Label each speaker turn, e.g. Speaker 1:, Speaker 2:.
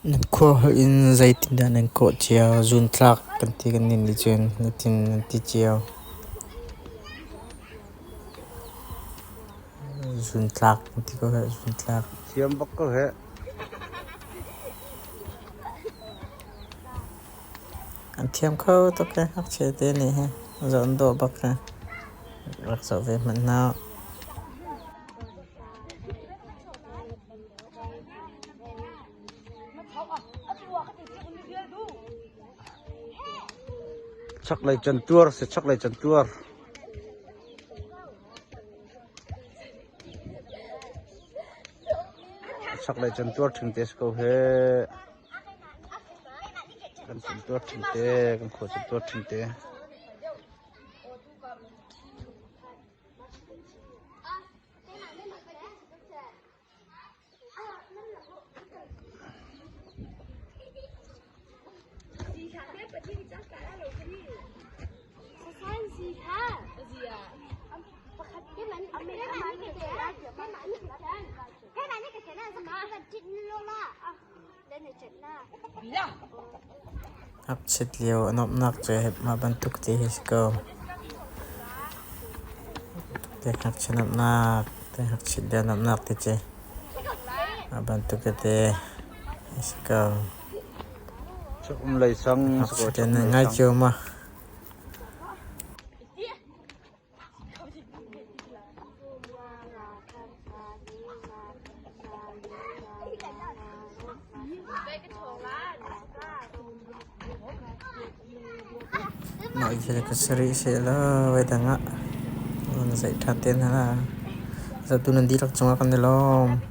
Speaker 1: Nan khua holh in zeitindah nan kawh cio? Zuntlak kan ti kan nih cun natin nan ti cio. Zuntlak kan ti ko heh, zuntlak.
Speaker 2: Thiam bak ko heh.
Speaker 1: An thiam kho tuk ee, ngakchia te nih hi. Zoh an dawh bak he. Rak zoh ve hmanh hna.
Speaker 2: Chaklei cantuar si chaklei cantuar. Chaklei cantuar ṭhingte si ko hih. Kan cantuar ṭhingte, kan khua cantuar ṭhingte.
Speaker 1: Ngakchiat lio a nuamhnak cu mah bantuk te hi si ko. Te ngakchia nuamhnak, te ngakchiat lio nuamhnak te cu mah bantuk tete a si ko.
Speaker 2: Chakum lei sang.
Speaker 1: Ngakchiat nan ngai cio ma? Mah hi ka sarih sehlaw voidang ah na zeih ṭhan te hna la. Zohtu nan dihlak cungah kan i lawm.